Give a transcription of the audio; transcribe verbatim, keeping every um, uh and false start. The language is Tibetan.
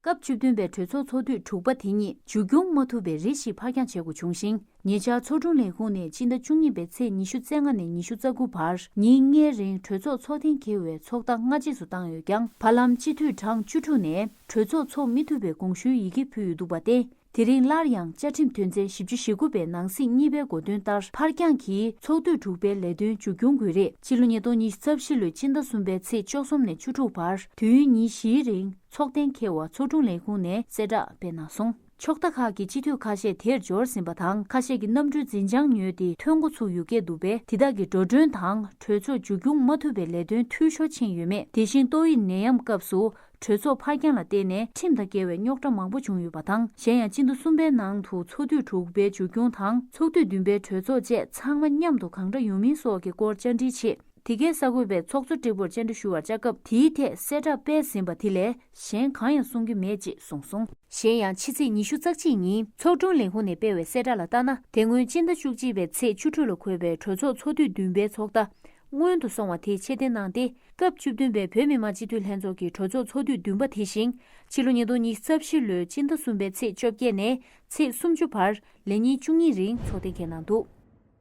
སྐབས་བཅུ་བདུན་པའི་གྲོས་ཚོགས་ཚོགས་དུས་དྲུག་པ་དེ་ཉིད་མཇུག་སྐྱོང་མ་ཐུབ་པའི་རེ་ཞིག་ཕར་འགྱངས་བྱེད་དགོས་བྱུང་ཞིང་། ཉེ་ཆར་ཚོགས་དྲུང་ལས་ཁུངས་ནས་སྤྱི་ཟླ་བཅུ་གཉིས་པའི་ཚེས་ཉི་ཤུ་རྩ་ལྔ་ནས་ཉི་ཤུ་རྩ་དགུ་བར་ཉིན་ལྔའི་རིང་གྲོས་ཚོགས་ཚོགས་གཏན་འཁེལ་བའི་ཚོགས་བརྡ་སྔ་རྗེས་སུ་བཏང་ཡོད་ཀྱང་། བར་ལམ་སྤྱི་འཐུས་གྲངས་བཅུ་དྲུག་ནས་གྲོས་ཚོགས་ཚོགས་མི་ཐུབ་པའི་དགོངས་ཞུའི་ཡི་གེ་ཕུལ་ཡོད་འདུག་པ་སྟེ། དེ་རིང་སླར་ཡང་བཅའ་ཁྲིམས་དོན་ཚན་བཞི་བཅུ་ཞེ་དགུ་པའི་ནང་གསེས་གཉིས་པའི་འགོ་དོན་ལྟར་ཕར་འགྱངས་ཀྱིས་ཚོགས་དུས་དྲུག་པའི་ལས་དོན་མཇུག་སྐྱོང་དགོས་རེད། ཕྱི་ལོ་ཉིས་སྟོང་ཉི་ཤུ་རྩ་བཞི་ལོའི་སྤྱི་ཟླ་གསུམ་པའི་ཚེས་བཅུ་གསུམ་ནས་བཅུ་དྲུག་བར་དུས་ཡུན་ཉིན་བཞིའི་རིང་ཚོགས་གཏན་འཁེལ་བ་ཚོགས་དྲུང་ལས་ཁུངས་ནས་གསལ་བསྒྲགས་སྤེལ་གནང་སོང་། ཕྱོགས་མཐའ་ཁག་གི་སྤྱི་འཐུས་ཁ་ཤས་དེར་འབྱོར་ཟིན་པ་དང་། ཁ་ཤས་ཀྱི་གནམ་གྲུའི་འཛིན་བྱང་ཉོས་ཏེ་ཐོན་འགོ་ཚུགས་ཡོད་སྐད་འདུག་པས། དེ་དག་གི་འགྲོ་གྲོན་དང་གྲོས་ཚོགས་མཇུག་སྐྱོང་མ་ཐུབ་པའི་ལས་དོན་འཐུས་ཤོར་ཕྱིན་ཡོད་མེད། དེ་བཞིན་ཏོག་དབྱིབས་ནད་ཡམས་སྐབས་སུ་གྲོས་ཚོགས་ཕར་འགྱངས་ལ་བརྟེན་ནས་ཁྲིམས་དང་འགལ་བའི་རྙོག་དྲ་མང་པོ་བྱུང་ཡོད་པ་དང་། གཞན་ཡང་སྤྱི་ཟླ་གསུམ་པའི་ནང་དུ་ཚོགས་དུས་དྲུག་པའི་མཇུག་སྐྱོང་དང་ཚོགས་དུས་བདུན་པའི་གྲོས་ཚོགས་བཅས་ཚང་མ་མཉམ་དུ་གང་འདྲ་ཡོང་མིན་སོགས་ཀྱི་སྐོར་བཅར་འདྲིའི་ཆེད། དེ་གའི་གསར་འགོད་པས་ཚོགས་གཙོ་ཀྲི་པུར་བཅར་འདྲི་ཞུ་བར་བཅར་སྐབས། དེའི་ཐད་གསལ་བསྒྲགས་སྤེལ་ཟིན་པ་དེ་ལས་གཞན་གང་ཡང་གསུང་གི་མེད་ཅེས་གསུངས་སོང་། གཞན་ཡང་ཕྱི་ཚེས་ཉི་ཤུ་རྩ་གཅིག་ཉིན་ཚོགས་དྲུང་ལས་ཁུངས་ནས་སྤེལ་བའི་གསལ་བསྒྲགས་ལ་ལྟ་ན། དེ་སྔོན་སྤྱི་ཟླ་བཅུ་གཅིག་པའི་ཚེས་བཅུ་དྲུག་ལ་འཁོད་པའི་གྲོས་ཚོགས་ཚོགས་དུས་བདུན་པའི་ཚོགས་བརྡ་སྔོན་དུ་སོང་བ་དེ་ཕྱིར་འཐེན་གནང་སྟེ། སྐབས་བཅུ་བདུན་པའི་བོད་མི་མང་སྤྱི་འཐུས་ལྷན་ཚོགས་ཀྱི་གྲོས་ཚོགས་ཚོགས་དུས་བདུན་པ་དེ་བཞིན་ཕྱི་ལོ་ཉིས་སྟོང་ཉི་ཤུ་རྩ་བཞི་ལོའི་སྤྱི་ཟླ་གསུམ་པའི་ཚེས་བཅོ་བརྒྱད་ནས་ཚེས་སུམ་ཅུ་བར་ལས་ཉིན་བཅུ་གཉིས་རིང་ཚོགས་གཏན་འཁེལ་གནང་འདུག།